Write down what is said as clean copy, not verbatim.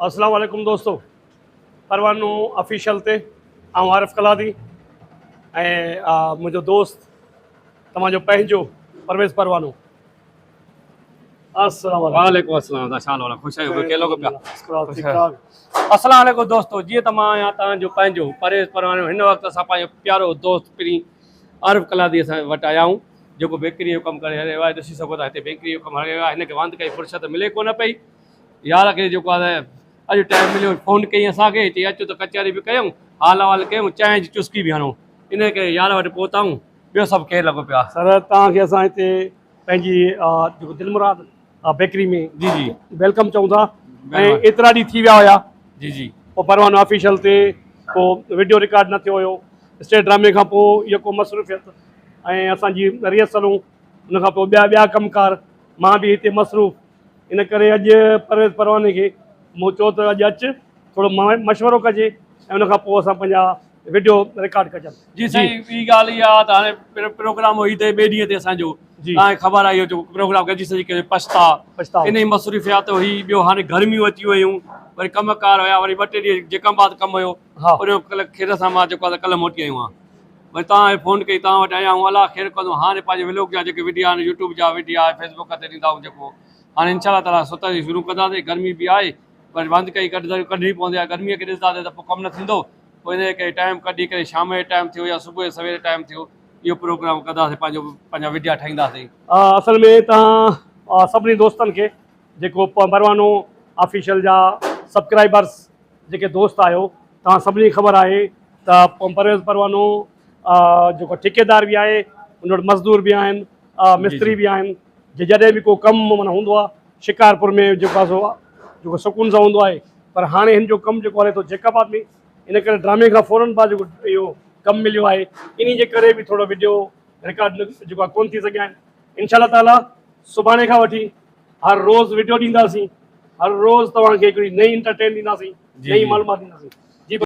اسلام عليڪم دوستو پروانو آفيشل تي آئون عارف قلادي ۽ منهنجو دوست توهان جو پنهنجو پرويز پروانو السلام عليڪم وعليڪم السلام دا شال والا خوش آهيو ڪيلو کو پيا ٺيڪ ٺاڪ السلام عليڪم دوستو جيئن ته مان آهيان توهان جو پنهنجو پرويز پروانو هن وقت اسان پنهنجو پيارو دوست پرين عارف قلادي اسان وٽ آيا آهيون جيڪو بيڪري جو ڪم ڪري رهيو آهي ڏسي سگهو ٿا هتي بيڪري جو ڪم هلي رهيو آهي هن کي واند ڪائي فرصت ملي ڪونه پئي يار کي جيڪو آهي اڄ ٽائيم مليو فون ڪئي اسان کي چئي اچو ته ڪچهري به ڪيون حال احوال ڪيون چانهه جي چسڪي به هڻون ان ڪري يار وٽ پهتا آهيون ٻيو سڀ خير لڳو پيو آهي. سر توهان کي اسان هتي پنهنجي جيڪو دل مراد بيڪري ۾ جي جي welcome چئون ٿا ۽ ايترا ڏينهن ٿي ويا هيا جي جي پوء پروانو آفيشل تي ڪو وڊيو رڪارڊ نه ٿيو هيو اسٽيٽ ڊرامي کان پوء يڪو مصروفيت ۽ اسان جي ريهرسلون ان کان پوء ٻيا ٻيا ڪم ڪار مان به هتي مصروف ان ڪري اڄ پرويز پرواني کي مون چيو ته اڄ اچ ٿورو مشورو ڪجي ۽ ان کان پوء اسان پنهنجا وڊيو رڪارڊ ڪجن. جي سائين ٻي ڳالهه اها آهي ته هاڻي پروگرام هو عيد جي ٻئي ڏينهن تي اسان جو توهان کي خبر آهي اهو جو پروگرام گڏجي سڄي ڪيو پڇتاء پڇتاء انهي مصروفيات هئي ٻيو هاڻي گرميون اچي ويون وري ڪم ڪار هيا وري ٻه ٽي ڏينهن جيڪب آباد ڪم هيو ان جو ڪلهه خير سان مان جيڪو آهي ڪلهه موٽي آيو آهيان وري توهان کي فون ڪئي توهان وٽ آيا آهيون الله خير ڪندو هاڻي پنهنجي ولوگ جا جيڪي وڊيا آهن يوٽيوب جا وڊيا فيسبوڪ تي ڏيندا آهيون جيڪو هاڻي انشاء الله تعالٰي ست جي شروع ڪنداسين گرمي به آهي پر بند ڪئي ڪڍ ڪڍڻي پوندي آهي گرمي کي ڏسنداسين ته پوء ڪم نه ٿيندو پوء ان ڪري ٽائيم ڪڍي ڪري شام جو ٽائيم ٿيو يا صبح جو سوير ٽائيم ٿيو اهو پروگرام ڪنداسين پنهنجو پنهنجا وڊيا ٺاهينداسين. اصل ۾ توهان سڀني دوستن کي جيڪو پروانو آفيشل جا سبڪرائبرس جيڪي دوست آهيو توهان سڀني کي خبر آهي ته پرويز پروانو جيڪو ٺيڪيدار به آهي ان وٽ مزدور به آهن مستري به آهن جي جڏهن به ڪو ڪم معنيٰ هوندو آهي شڪارپور ۾ جيڪو آهي سو جيڪو سڪون سان هوندو آهي پر هاڻي هن جو ڪم جيڪو هلي ٿو جيڪب آباد ۾ ان ڪري ڊرامي کان فورن بعد جيڪو اهو ڪم مليو آهي انهي جي ڪري به ٿورو وڊيو رڪارڊ جيڪو آهي ڪون ٿي سگهيا آهن انشاء الله تعاليٰ سڀاڻي کان وٺي هر روز وڊيو ڏينداسين هر روز توهان کي هڪڙي نئين انٽرٽين ڏينداسين نئين معلومات ڏينداسين.